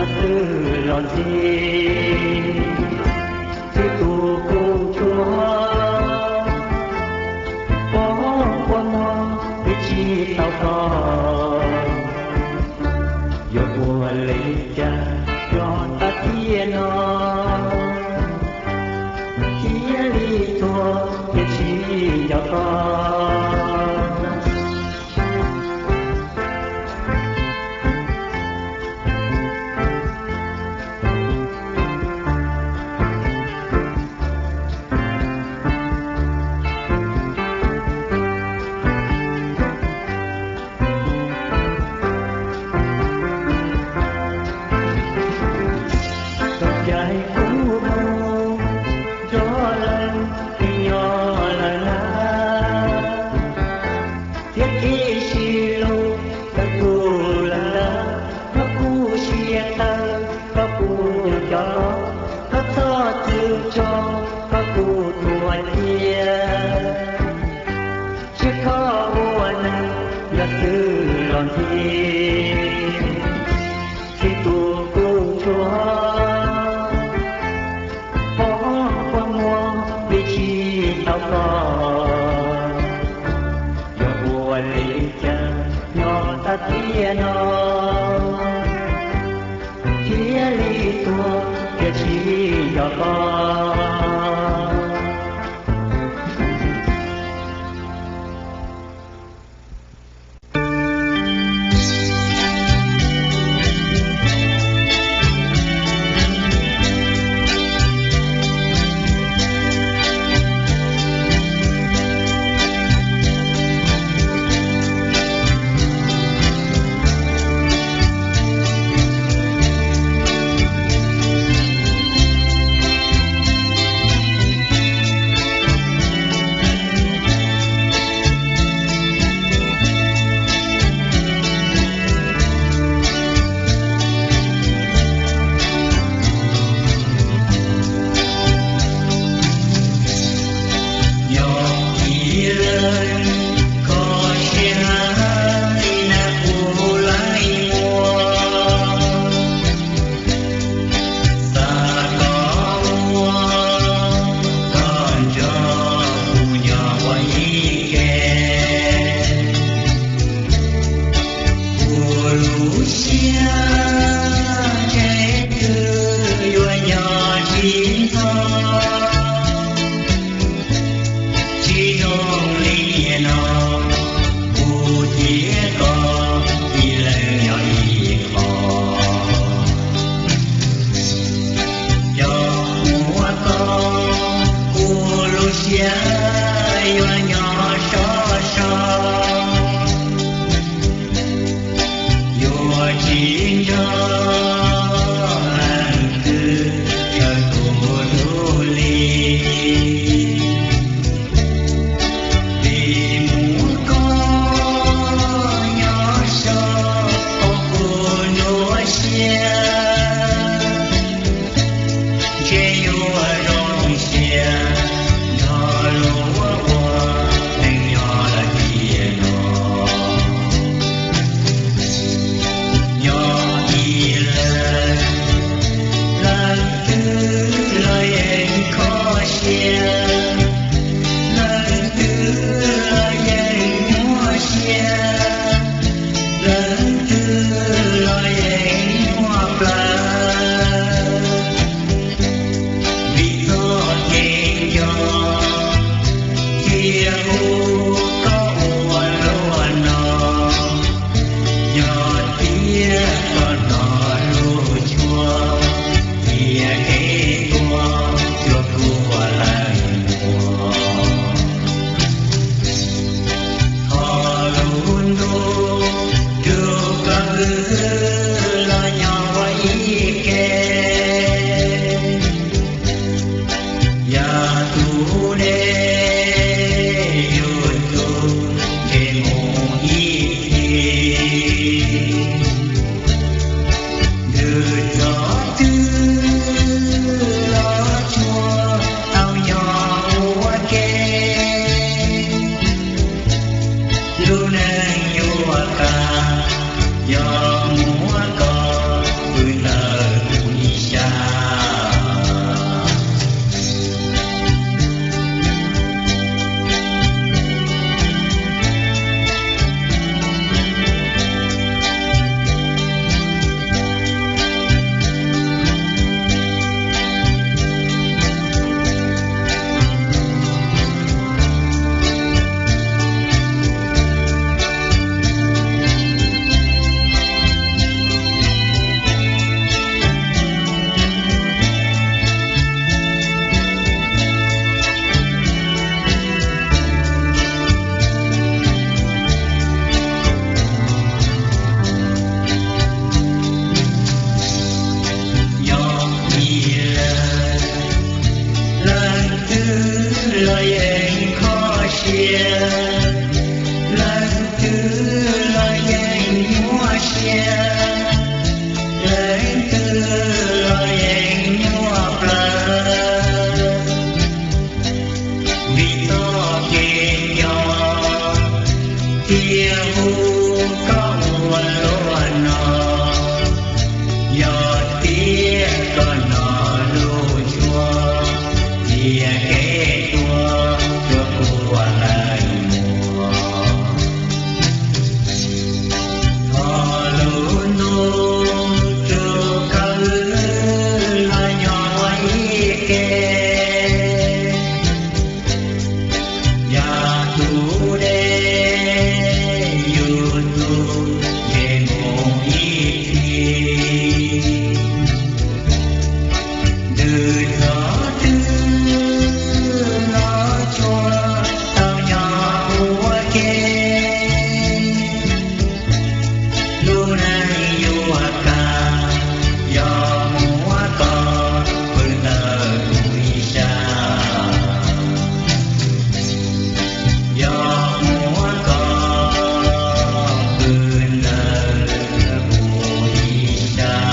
Xwb los ntxhi, txhij tus kuj tsuag, pom kua muag twb tsis tau koj, yuav ua li cas nyob tag tiam no, thiaj li tuag thiaj tsis nco koj. Txoj kev kuv mus nrog lawv, nyob lawm na, thiab kev sib hlub tawm kuv lawm na, koj kuj siab tawv, koj kuj nyuam cov los, koj txhob txwv tso, koj kuj tuag cia. Tsis koj ua neeg, yog xwb los ntxhi, txhij tus kuj tsuag, pom kua muag twb tsis tau koj, yuav ua li cas nyob tag tiam no, thiaj li tuag thiaj tsis nco koj. los yeej kho siab, leej twg los yeej nyuaj siab, leej twg los yeej nyuaj plawv. Vim txoj kev nco thiaj hu koj ua luaj no, yog tias koj nov lub suab, cia kev tuag tuag kuv ua nqaij muag. Thov lub ntuj tsuj koj los nyob ua ib ke, yav tus dej yus tus nce mus ib txhis. Ntws txog twg los tsuas tau nyob ua ke. Lub neej yuav kaj, yog muab koj pw ntawm kuv ib sab, yog muab koj pw ntawm kuv ib sab.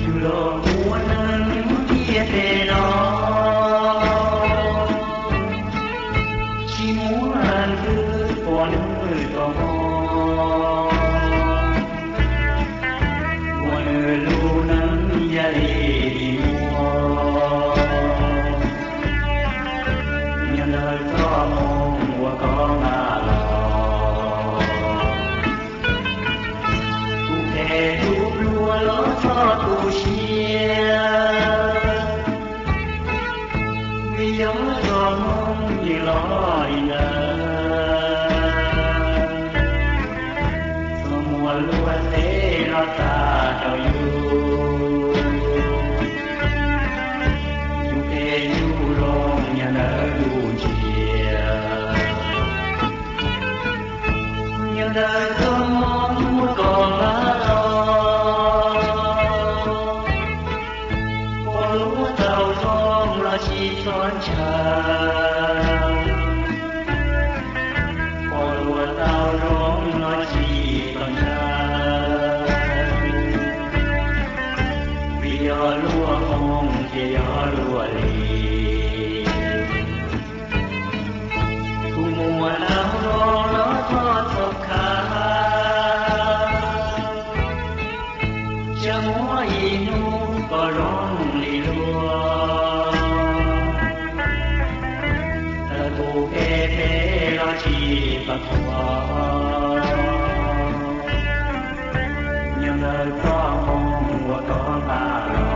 Yus los ua neeg thiaj pem no, tsis muaj leej twg pom nws txoj hmoo. Ua nws lub neej yam li muaj, nyob ntawm txoj hmoo uas koj nqa los. Tus phem tus pluag los txhob tu siab, vim yog txoj hmoo yeej los li ntawd. Txoj hmoo luag tej los txav rau yus, yus phem yus zoo nyob ntawm yus ntsia. Nyob ntawm txoj hmoo uas koj nqa los, pom luag tau zoo los tsis txhob ntshai, pom luag tau zoo los tsis txhob ntshai, vim yog luag hmoo ces yog luag li. Tus muaj tau zoo los txhob txhawj khav, tsam muaj ib hnub koj zoo li luag. Txawm tus phem phem los tsis txhob thuam, nyob ntawm txoj hmoo uas koj nqa los.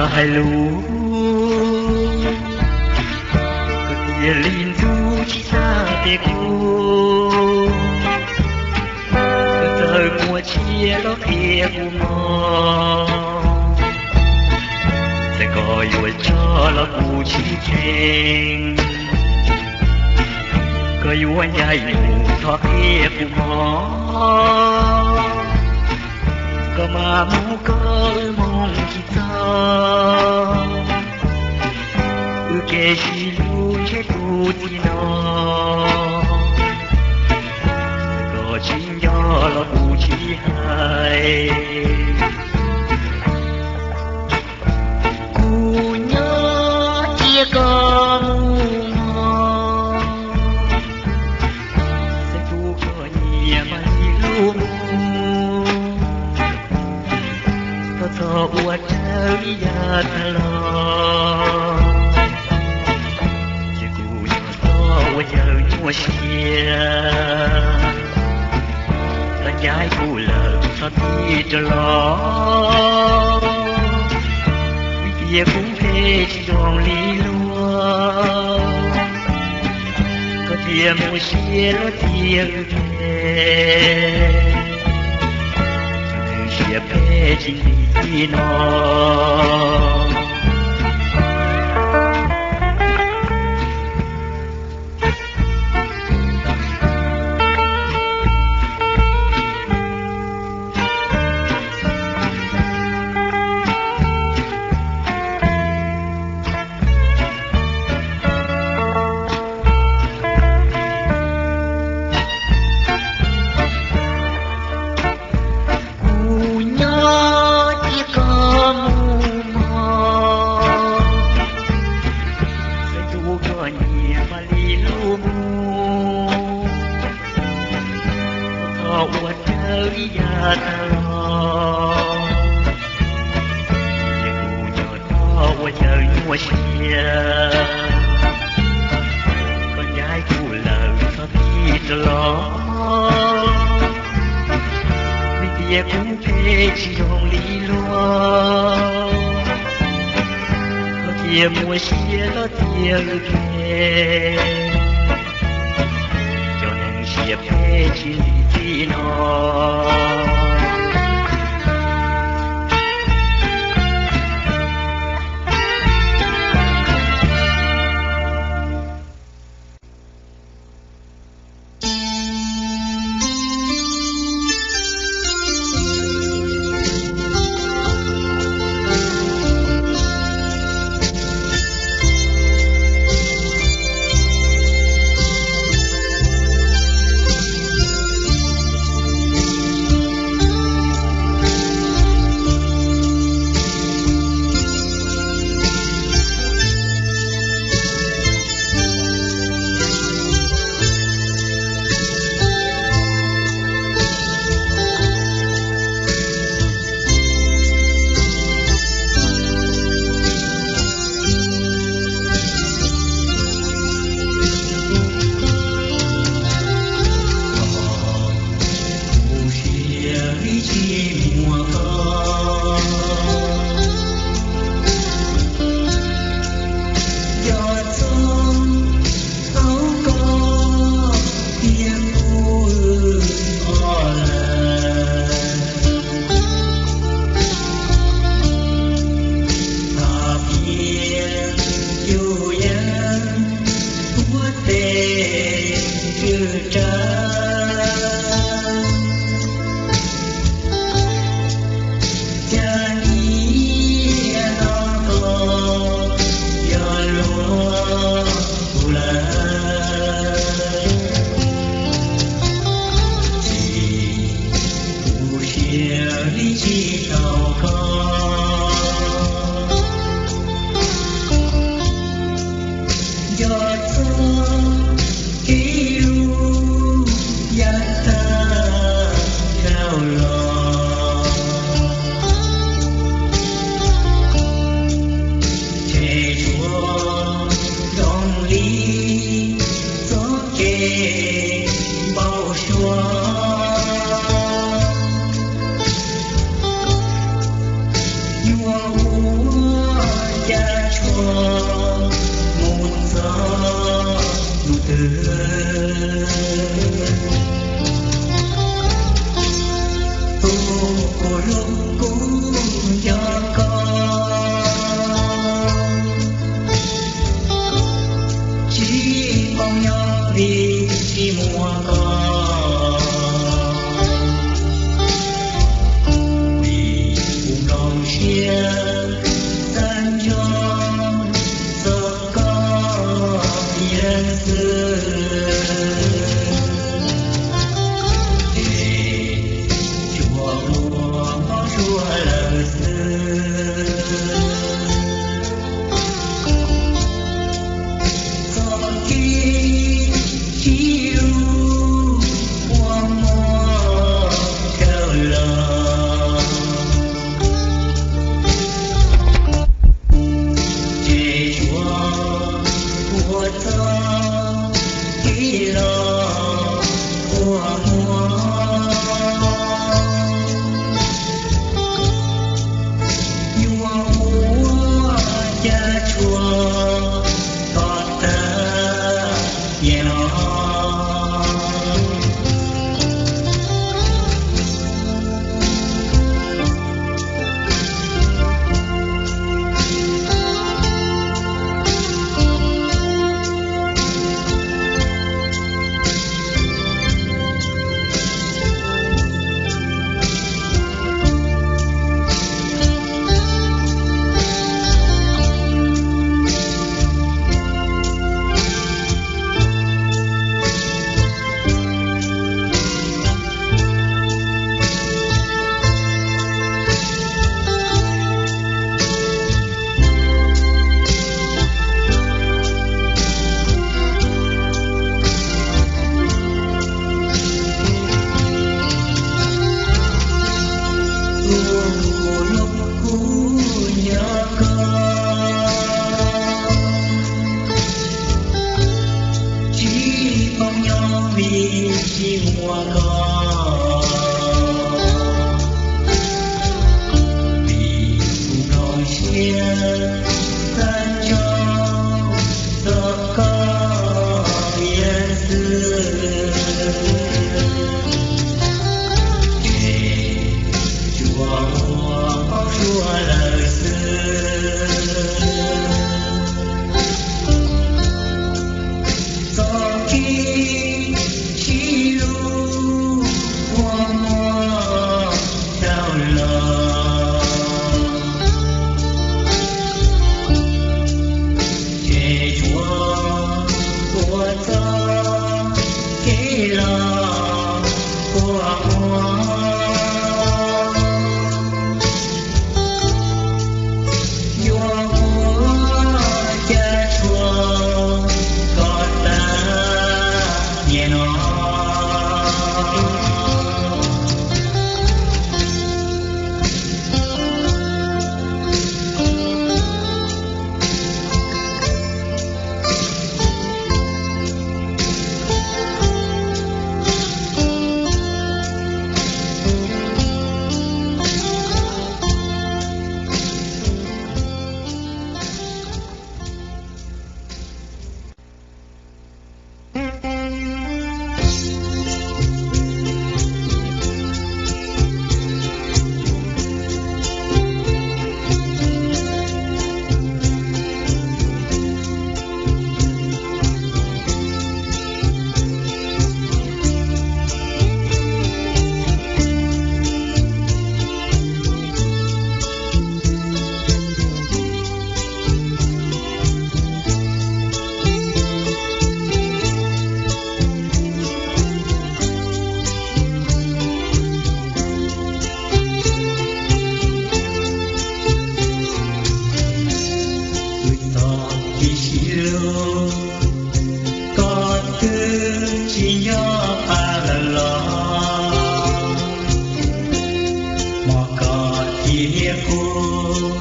Hais lus, koj cia li ntxub tsis txaj tes kuv, koj txawm muaj tsiaj los qhia kuv mog, txawm koj yuav tso los kuv tsis kheev, koj yuav ncaim mus thov qhia kuv mog, koj mam mus koj wb mus tsis txog, wb kev sib hlub ntshe tu txij no, koj tsis nco los kuv tsis hais. Kuv nyob cia koj mus mog, xeeb tub koj nyiam mas li lub mus, koj txhob ua raws li yav tag los, ces kuv yog txhob ua yawg nyuaj siab, koj ncaim kuv lawm txhob tig rov los, vim tias kuv phem tsis zoo li luag, koj cia muaj siab luag txiav wb phem, neeg siab phem tsis nti txij no. Kuv nyob cia koj mus mog, xeeb tub koj nyiam mas li lub mus, txhob ua raws li yav tag los, ces kuv yog txhob ua yawg nyuaj siab, koj ncaim kuv lawm txhob tig rov los, vim tias kuv phem tsis zoo li luag, koj cia muaj siab luag txiav wb phem, cov neeg siab phem tsis nti txij no. muaj koj, vim kuv nrog siab tag nrho txog koj ib leeg xwb. Ces tsuas ua paub suav lawm xwb. Txoj kev sib hlub uas muaj dhau los, ces tsuas ua txoj kev los kua muag. Yuav ua cas tshua koj tag niaj no. Wb txoj kev sib hlub, koj twb tsis nco qab lawm los? Hmo koj thiab kuv,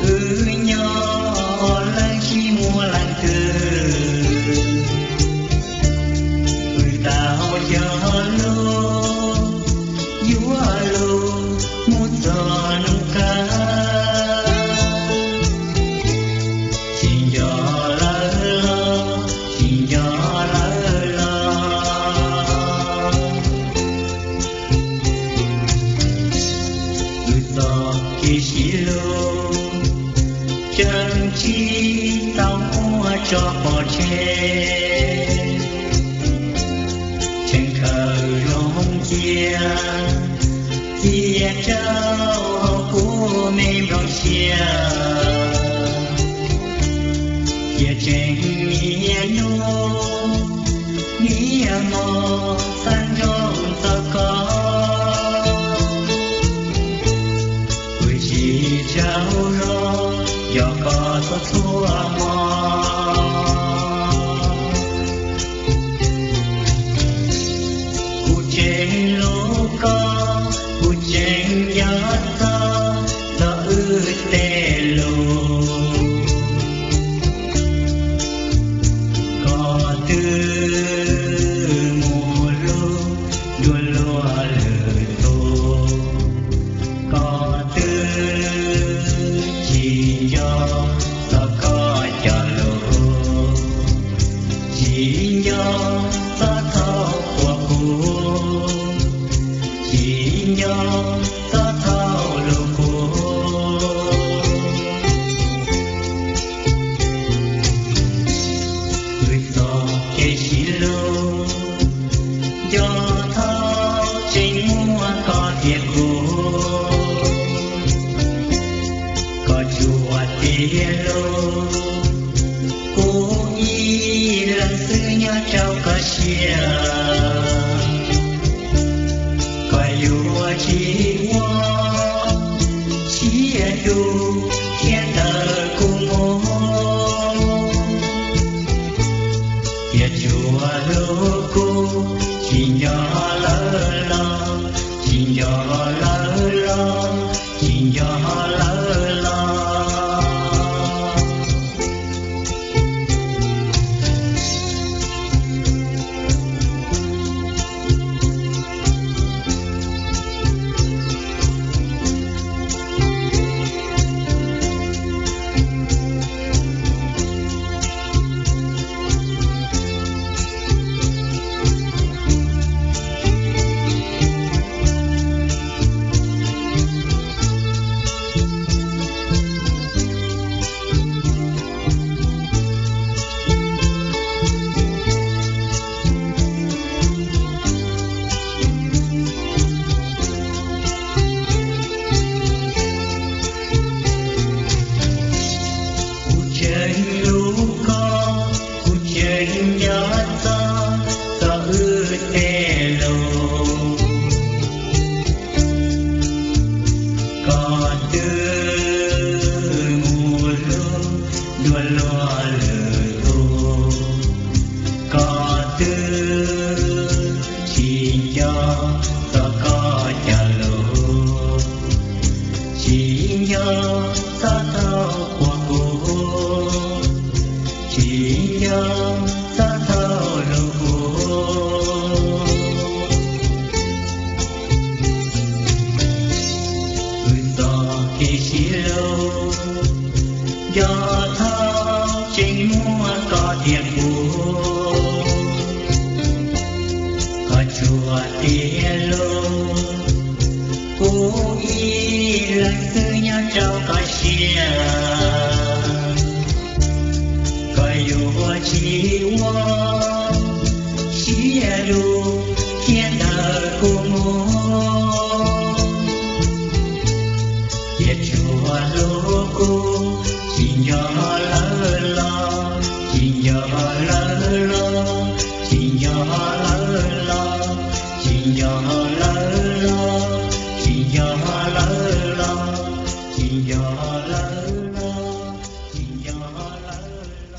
wb nyob leej tsis muaj leej twg. Wb tau cog lus, yuav luag mus txog hnub kawg. Tsis nco lawm los, tsis nco lawm los? Wb txoj kev sib hlub, tseem tsis tau muab tso pov tseg. Tseem khaws zoo cia, cia rau hauv kuv me nplooj siab. Cia tseem niaj hnub niaj hmo xav nco txog koj. Kuv tsis tsaug zog nco koj txhua txhua hmo. Kuv tseem hlub koj, kuv tseem nco txog txog wb tej lus. Koj twb mus hlub dua luag lwm tus, koj twb tsis nco txog koj cov lus, tsis nco txog thaum quaj kuv, tsis nco txog thaum hlub kuv. Wb txoj kev sib hlub, nco thaum tseem muaj koj thiab kuv. Koj tsuas tias hlub kuv ib leeg xwb nyob rau koj siab. Koj yuav tsis ua siab dub thiab ntawm kuv mus, thiab tsuas hlub kuv, tsis nco lawm los, tsis nco lawm los, tsis nco lawm los? txog koj cov lus, tsis nco txhob tau quaj kuv, tsis nco txhob tau hlub kuv. Wb txoj kev sib hlub, nco thaum tseem muaj koj thiab kuv. Koj tsuas tiag lauj, kuv ib leeg xwb nyob rau koj siab. Koj yuav tsis ua siab dub thiab ntawm kuv mus, cia tsuas hlub kuv, tsis nco lawv los, tsis nco lawv los, tsis nco lawv los, tsis nco lawv los, tsis nco lawv los, tsis nco lawv los, tsis nco lawv los.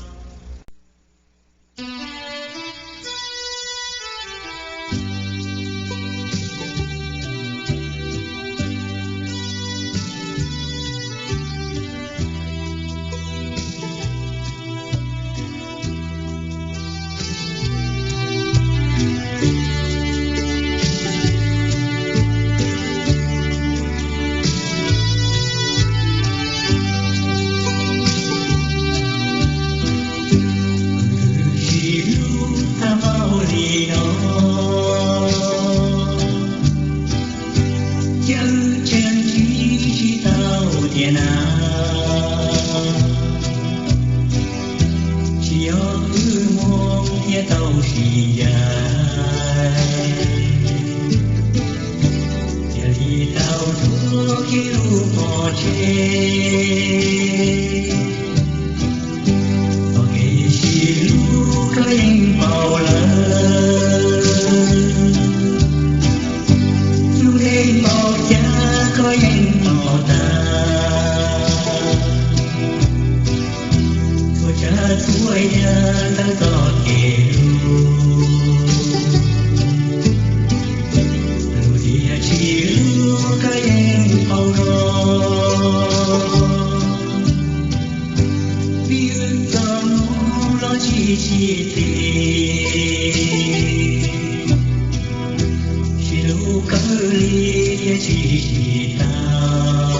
Sib hlub tau npaum li no, cas tseem tsis tau tiag na. Tsis yog wb muaj thiaj tau sib ncaim, cia li tau rhuav kiag lub pob ntseg. Txoj kev sib hlub koj yeej paub lawm, lub ntev npaum cas koj yeej paub tag. Txhua tsav txhua yam ntawm txoj kev hlub, lub tiag tsis lub koj yeej paub zoo. Vim wb txoj hmoo los tsis sib txim, sib hlub kawg li thiaj tsis sib tau.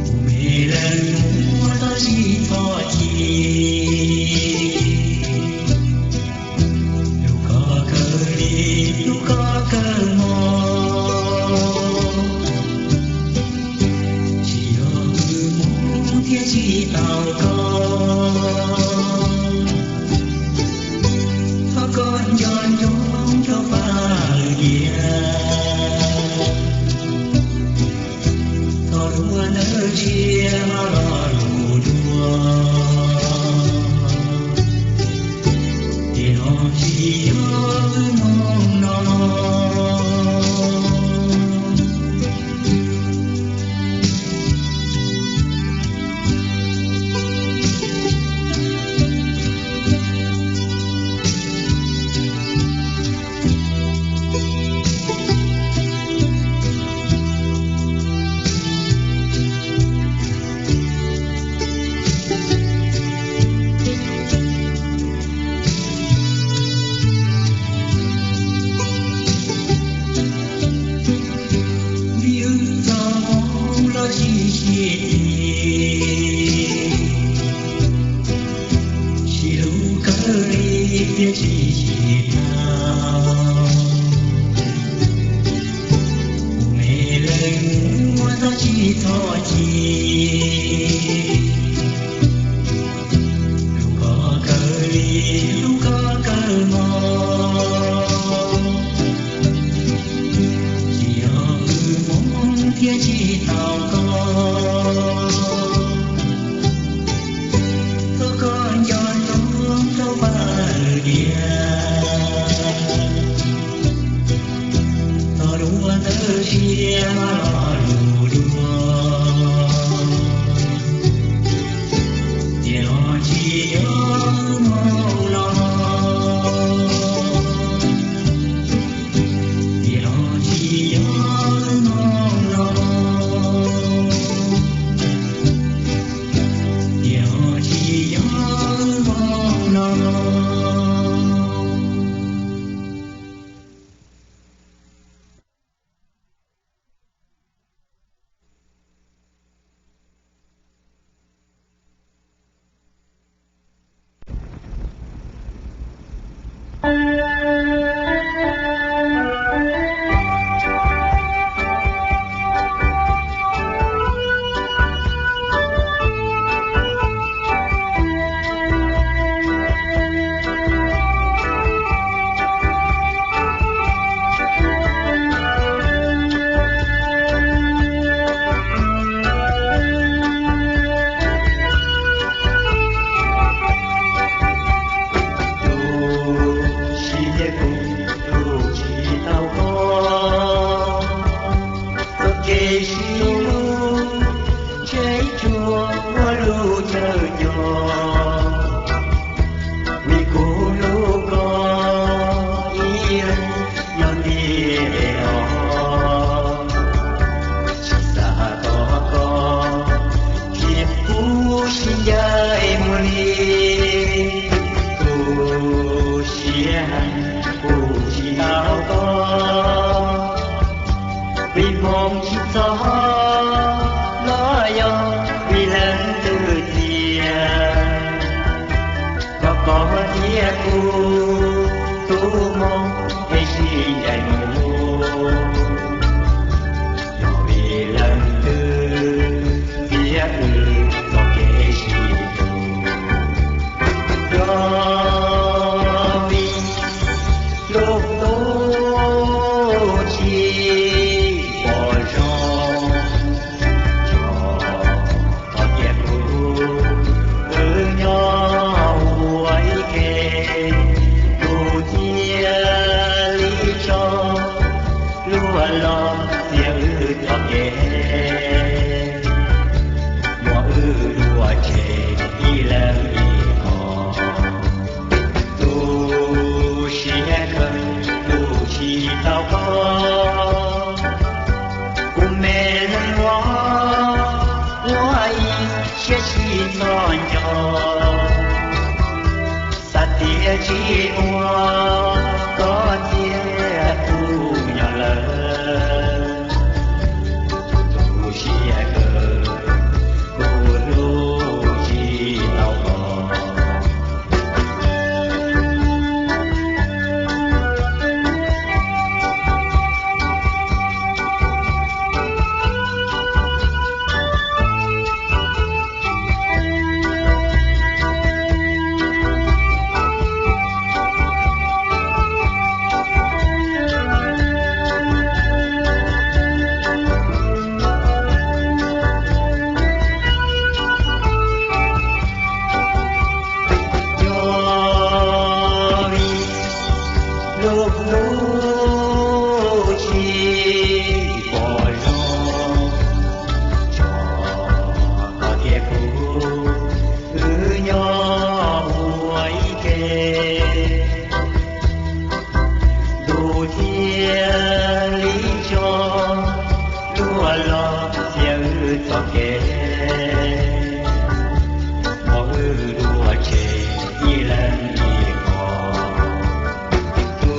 Kuv me leej muab tau sib txhob ci, lub koj kawg li, lub koj kawg hmo. Tsis yog wb mus thiaj tsis tau koj, thov koj nco ntsoov rau pab lwm tiam. Thov dua ntawv tsiaj los lus dua, tiam no tsis yog wb mus no. Kev sib ncaim mus, yog vim leej twg txiav wb txoj kev sib hlub? Yog vim lub ntuj tsis pom zoo, tso txoj kev hlub wb nyob ua ib ke, tus txiav li tso, luag los txiav wb txoj kev, muab wb dua tseg ib leeg ib qho. Tu siab kawg tu tsis tau koj, kuv me leej muam ua ib siab tsis txhos nco. Xav tias tsis muaj koj thiab kuv nyob lawm, tu siab kawg tu hlub tsis tau koj. Yog vim lub ntuj tsis pom zoo, tso koj thiab kuv wb nyob ua ib ke. Ntuj thiaj li tso, luag los txiav wb txoj kev, muab wb dua tseg ib leeg ib qho. Tu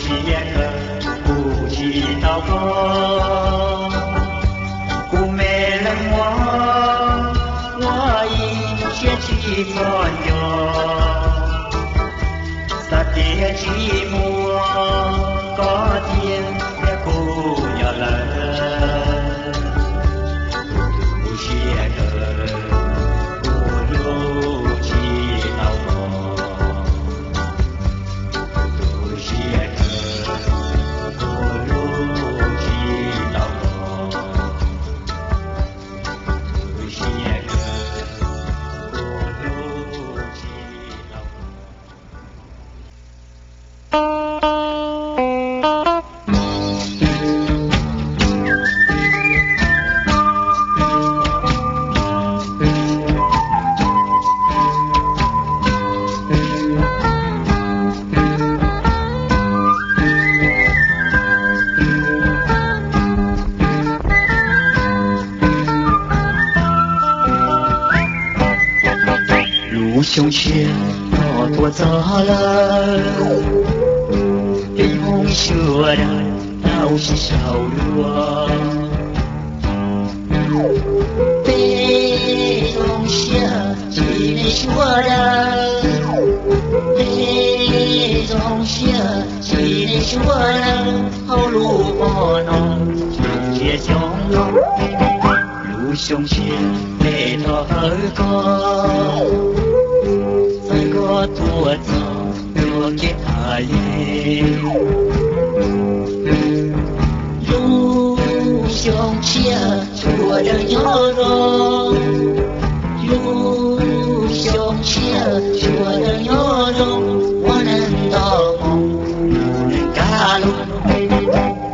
siab kawg tu tsis tau koj, kuv me leej muam ua ib siab tsis txhos nco. Xav tias tsis muaj koj thiab kuv nyob lawm, tu siab kawg kuv hlub tsis tau koj. Tu siab kawg kuv hlub tsis tau koj. Tu siab kawg kuv hlub tsis tau koj. Lub xyoo tshiab no tuaj txog lawm, peb Hmoob sawv daws tau sib sau luag. Peb zoo siab tsis nej sawv daws, peb zoo siab tsis nej sawv daws, hauv lub hmo no xyoo tshiab xyoo no. Lub xyoo tshiab peb thov hawm koj, txhawb koj tuaj txog nyob kev hav yeeb. Lub xyoo tshiab sawv daws nyob zoo, lub xyoo tshiab sawv daws nyob zoo, ua neej nto moo, ua neej kab lub.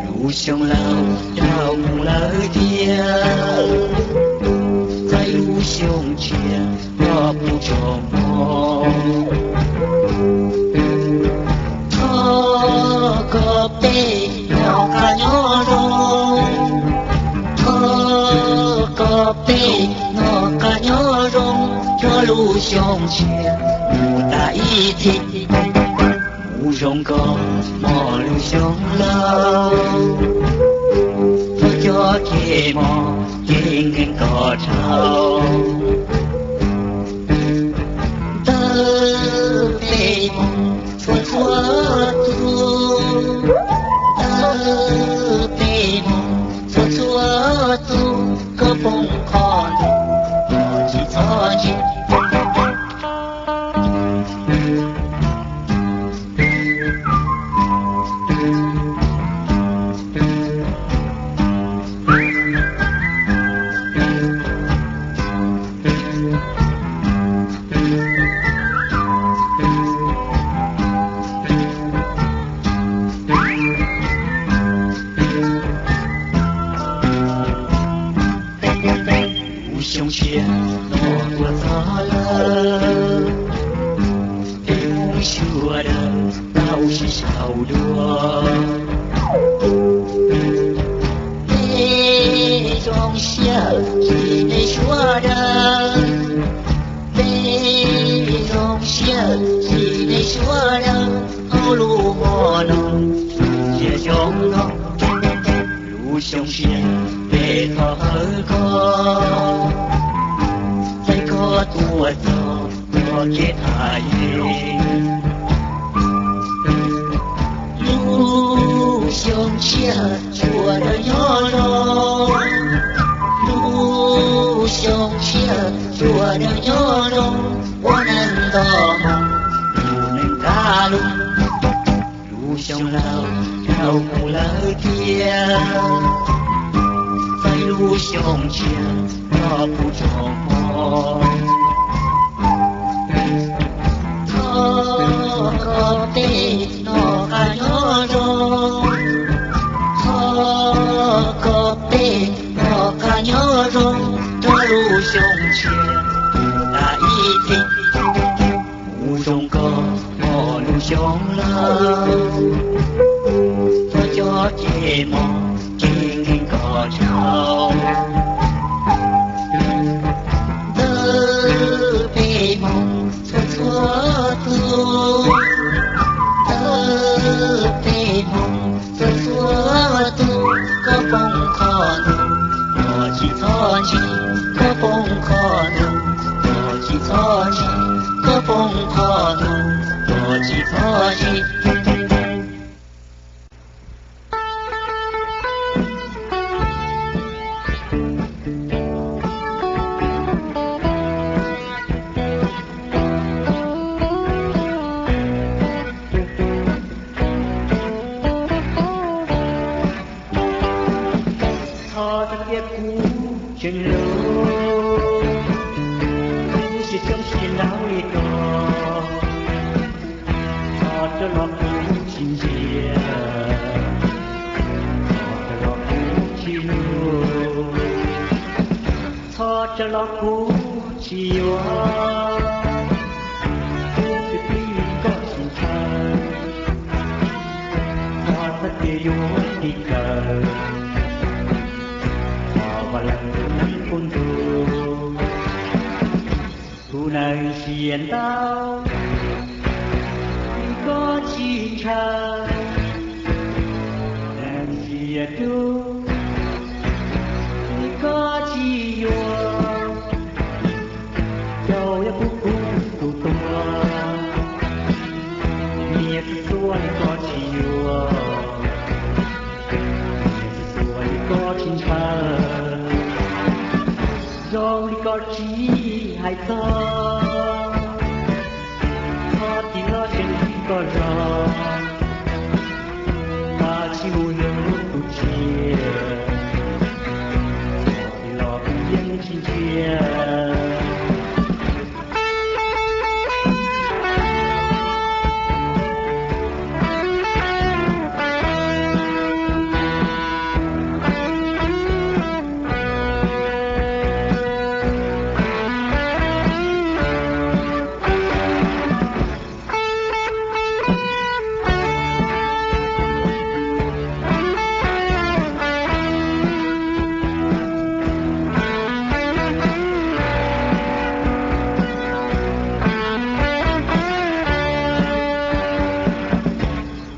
Lub xyoo laus yog mus lawm tiag, txawm lub xyoo tshiab yog puv tsuag hmo. Thov kom peb noj qab nyob zoo, thov kom peb noj qab nyob zoo, coj lub xyoo tshiab mus tas ib txhis. Mus zoo nkauj hmo lub xyoo laus, thov cov kev hmo kev nkeeg kom dhau. Ntawm peb Hmoob txhua txhua tus, Tub, koj poob qhov ntawd, koj tsis txhob ntsia. Lub xyoo tshiab no tuaj txog lawm, peb Hmoob sawv daws tau sib sau dua. Peb zoo siab sim nej sawv daws, peb zoo siab sim nej sawv daws, hauv lub hmo no, ntsia xyoo no, lub xyoo tshiab peb thov hawm koj, txais koj tuaj txog txoj kev tham yeeb. Lub xyoo tshiab tsuas daws nyob zoo, lub xyoo tshiab tsuas daws nyob zoo, ua neej nto moo, ua neej kaj lug. Lub xyoo laug dhau mus lawm tiag, txais lub xyoo tshiab nrog kuv tsoom hmoob. Thov koj peb noj qab nyob zoo, thov koj peb noj qab nyob zoo, rau lub xyoo tshiab mus tas ib txhis. Mus zoo koj mog lub xyoo laug, txhob coj kev mob kev nkeeg kom dhau. Ntawm peb Hmoob txhua txhua tus, ntawm peb Hmoob txhua txhua tus, koj poob qhov ntawd, koj tsis txhob ntsia, koj poob qhov ntawd, koj tsis txhob ntsia, koj poob qhov ntawd, koj tsis txhob ntsia. Thov txoj kev kuv tseem lub, kuv siab tshoob siab ntau li ko. Thov rov los kuv tsis ntsia, thov rov los kuv tsis hlub, thov rov los kuv tsis yuav. Kuv kwv tij koj tsis ntshaw, thov txoj kev yuav tiv kawg, thov vaj leeg tus neeg qub ntuj. Kuv neeg ntsia ntau, koj tsis ntshaw, neeg ntsia dub, koj tsis yuav. Rau yog kuv kub kuv tuag, nyias txhua txhua li koj tsis yuav, nyias txhua txhua li koj tsis ntshaw. Zoo li koj tsis hais txog, thov tig los tseem tig koj zog, mas tsis mus hlub kuv tsiaj, thov tig los kuv yeej tsis ntsia.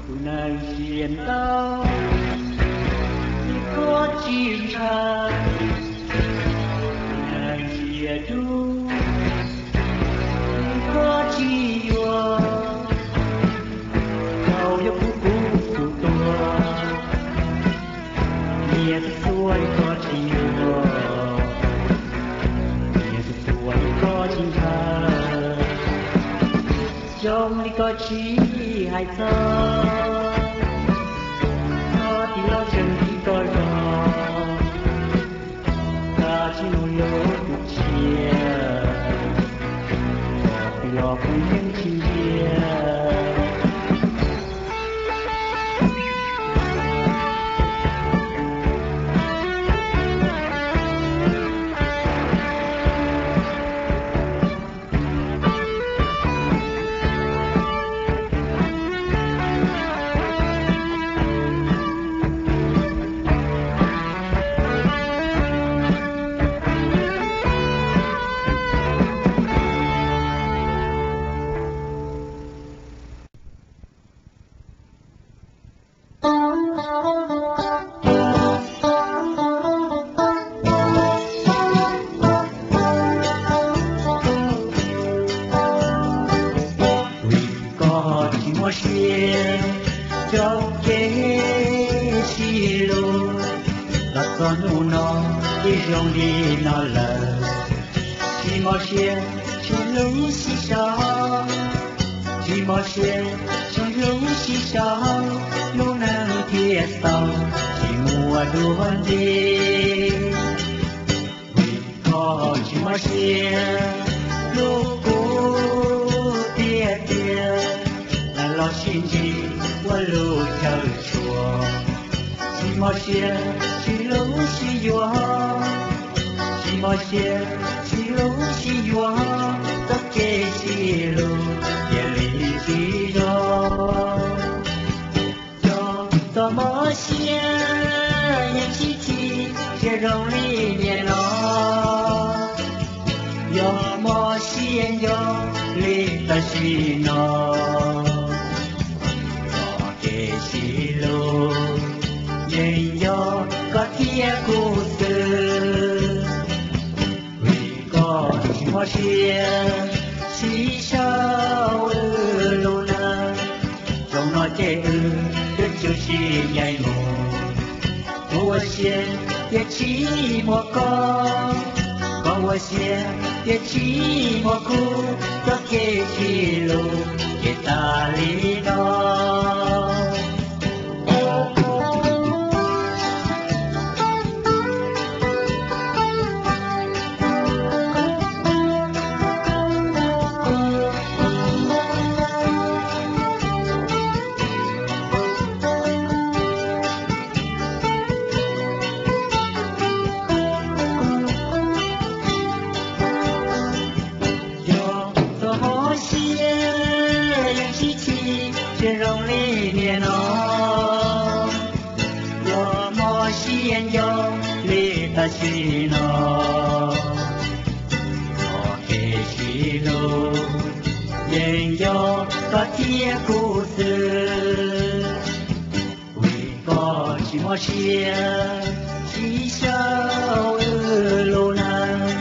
Kuv neeg ntsia ntau, koj tsis ntshaw, kuv neeg ntsia dub, koj tsis yuav. Rau yog kuv kub kuv tuag, nyias txhua txhua li koj tsis yuav, Tsis hais txog, koj tsis los tseem tsis tau zog, koj tsis mus yuav tus tshiab, koj tsis los kuv yeej tsis ntsia. Vim koj tsis mob siab cov kev sib hlub, los txog hnub no twb zoo li no lawm. Tsis mob siab tsis hlub sib sau, tsis mob siab tsis hlub sib sau, lub neej thiaj tau tsis muaj dua ntej. Vim koj tsis mob siab hlub kuv tiag tiag, los sib ntsib ua lub chaw tshua. Tsis mob siab tsis hlub sib yuav, tsis mob siab tsis hlub sib yuav, txoj kev sib hlub cia li tsis zoo. Cov txoj mob siab yeej sib chim tsis zoo li niaj no, yog mob siab nco li tam sim no. Txoj kev sib hlub yeej yog koj thiab kuv xwb. Vim koj tsis mob siab sib sau wb lub neej, zaum no ces wb twb tshwm sim ncaim mus. Kuv ua siab tias tsis muaj koj, koj ua siab tias tsis muaj kuv, txoj kev sib hlub ces tas li no. Yog txoj mob siab yeej sib chim tsis zoo li niaj no, yog mob siab nco li tam sim no. Txoj kev sib hlub yeej yog koj thiab kuv xwb. Vim koj tsis mob siab sib sau wb lub neej,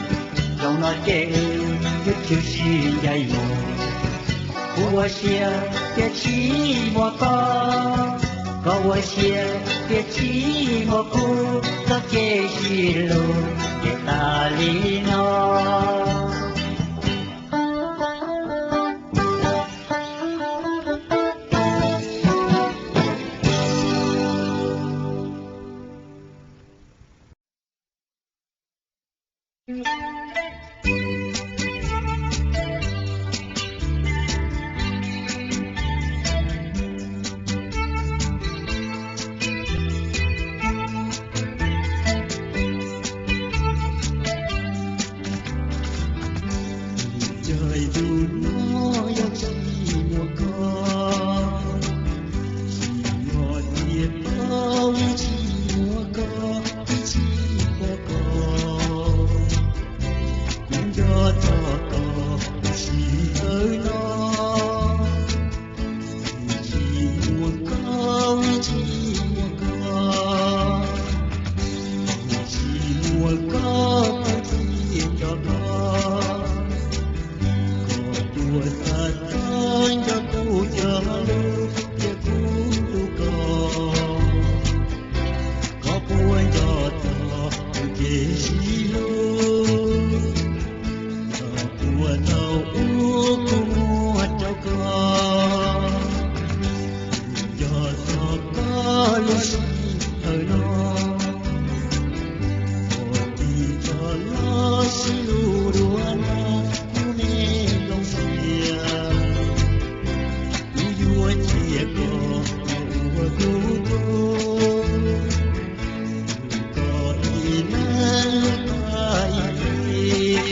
zaum no ces wb twb tshwm sim ncaim mus. Kuv ua siab tias tsis muaj koj, koj ua siab tias tsis muaj kuv, txoj kev sib hlub ces tas li no. Yog txog koj lub sij hawm no, ua tim koj los sib hlub dua no, kuv me Looj Xiab, kuv yuav cia koj mus ua kuv tug, koj ib leeg lub paj ib teg.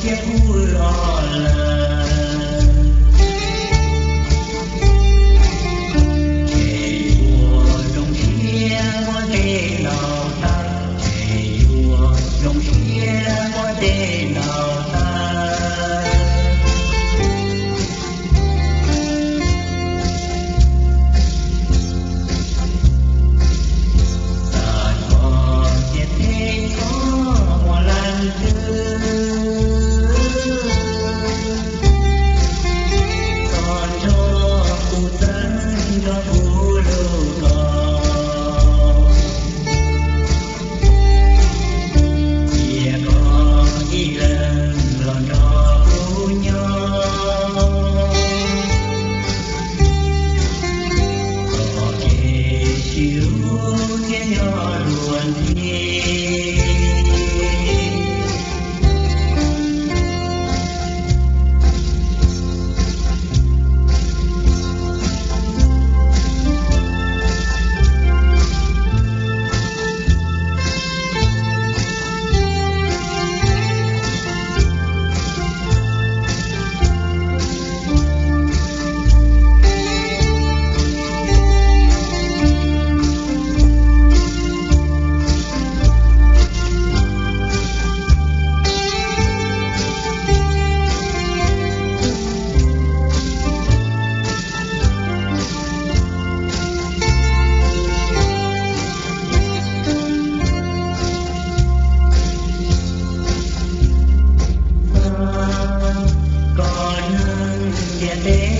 thiab pub los lawm. Ces yuav zoo siab muab dej ntaus tawg, ces yuav zoo siab muab dej ntaus tawg. Tag nrho tiaj teb txhob muaj leej twg, koj nrog kuv txeeb nrog kuv lug los. Cia koj ib leeg los nrog kuv nyob, txoj kev sib hlub thiaj nyob dua ntxiv. Koj neeg ntiaj teb